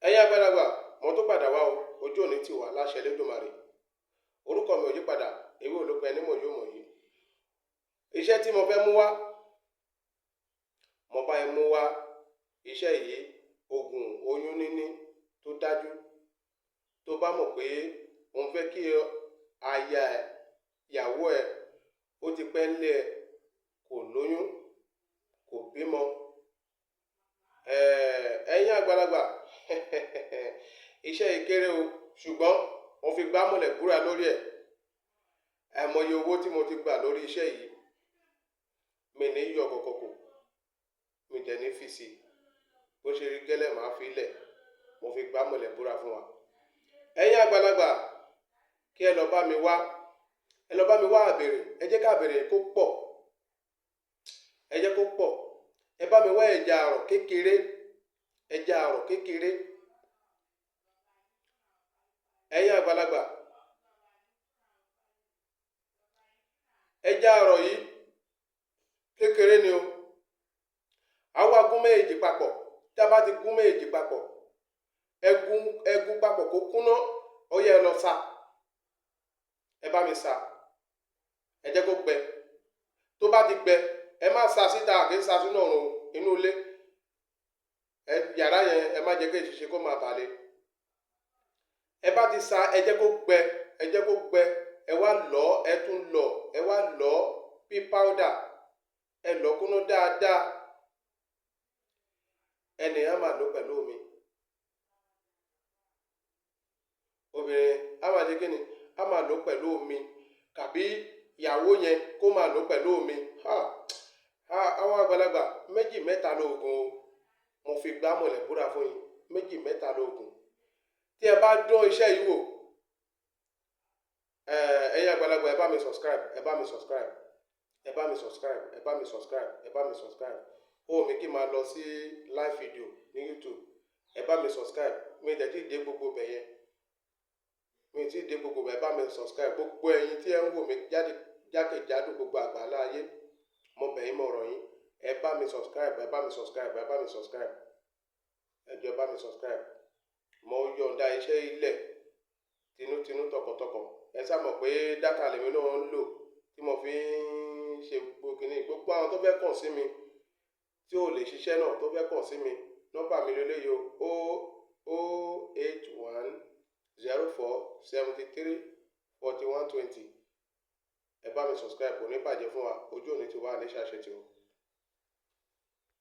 Ẹ̀yin àgbàlagbà, mo tún padà wá o. Ojú òní ti wà láṣẹ Elédùmarè. Orúkọ mi ò yí padà, ewé olópin ẹni mọ̀ yóò mọ̀ yìí. Iṣẹ́ tí mo fẹ́ mú wá, mo bá ẹ mú wá iṣẹ́ yìí, oògùn oyún níní tó dájú. Tó bá mọ̀ pé òun fẹ́ kí aya ẹ, ìyàwó ẹ, ó ti pẹ́ ńlé ẹ, kò lóyún, kò bímọ. Ẹ̀yin àgbàlagbà, iṣẹ́ yìí kéré o, ṣùgbọ́n mo fi gbámọ̀lẹ̀ búra lórí ẹ̀. Àìmọye owó tí mo ti gbà lórí iṣẹ́ yìí, mi ní yọ kọ̀kọ̀ kù, mi dẹ̀ ní fi sí i. Bó ṣe rí gẹ́lẹ́ màá fi lẹ̀, mo fi gbámọ̀lẹ̀ búra fún wa. Ẹ̀yin àgbàlagbà, kí ẹ lọ bá mi wá, ẹ lọ bá mi wá àbèrè. Ẹ jẹ́ ká àbèrè kó pọ̀, ẹ jẹ́ kó pọ̀. Ẹ bá mi wá ẹja àrọ̀ kékeré, ẹja àrọ̀ kékeré. Ẹ̀yin àgbàlagbà, ẹja àrọ̀ yìí kékeré ni o. A wá gún méjì papọ̀. Tí a bá ti gún méjì papọ̀, ẹgún ẹgún papọ̀ kó kúnná, ó yẹ ẹ lọ sa. Ẹ bá mi sa, ẹ jẹ́ kó gbẹ. Tó bá ti gbẹ, ẹ má sa síta, kì í sa sínú ọ̀run inú ilé. Ẹ yàrá yẹn, ẹ má jẹ́ kí èṣìṣe kó máa balẹ̀. Ẹ bá ti sa, ẹ jẹ́ kó gbẹ, ẹ jẹ́ kó gbẹ. Ẹ wá lọ̀, ẹ tún lọ̀, ẹ wá lọ̀ bí powder. Ẹ lọ̀ kúnná dáadáa. Ẹnì á máa lò pẹ̀lú omi. Obìnrin á máa ṣe kíni? Á máa lò pẹ̀lú omi, tàbí ìyàwó yẹn kó máa lò pẹ̀lú omi. Àwọn àgbàlagbà, méjì mẹ́ta lóògùn o. Mo fi gbámọ̀lẹ̀ búra fún yín, méjì mẹ́ta lóògùn. Tí ẹ bá dán iṣẹ́ yìí wò, ẹ̀yin àgbàlagbà, ẹ bá mi subscribe, ẹ bá mi subscribe, ẹ bá mi subscribe, ẹ bá mi subscribe, ẹ bá mi subscribe. Ó wù mí kí n máa lọ sí live video ní YouTube. Ẹ bá mi subscribe. Mi dẹ̀ tí dé gbogbo bẹ̀ yẹn, mi ti dé gbogbo bẹ̀. Ẹ bá mi subscribe. Gbogbo ẹ̀yin tí ẹ ń wò mí jáde jákèjádò gbogbo àgbáńlá ayé, mo bẹ̀ yín, mo rọ̀ yín, ẹ bá mi subscribe, ẹ bá mi subscribe, ẹ bá mi subscribe. Ẹ jọ̀ọ́, ẹ bá mi subscribe. Mo yọ̀ǹda iṣẹ́ ilẹ̀ tinútinú tọkàntọkàn. Ẹ sá mọ̀ pé data lèmi náà ń lò tí mo fi ń ṣe gbogbo kìíní. Gbogbo àwọn tó fẹ́ kàn sí mi, tí ò lè ṣiṣẹ́ náà, tó fẹ́ kàn sí mi, nọ́mbà mi lélẹ́yìí o: 08104734120. Ẹ bá mi subscribe, kò ní bàjẹ́ fún wa. Ojú òní ti wà ní ṣàṣetì o.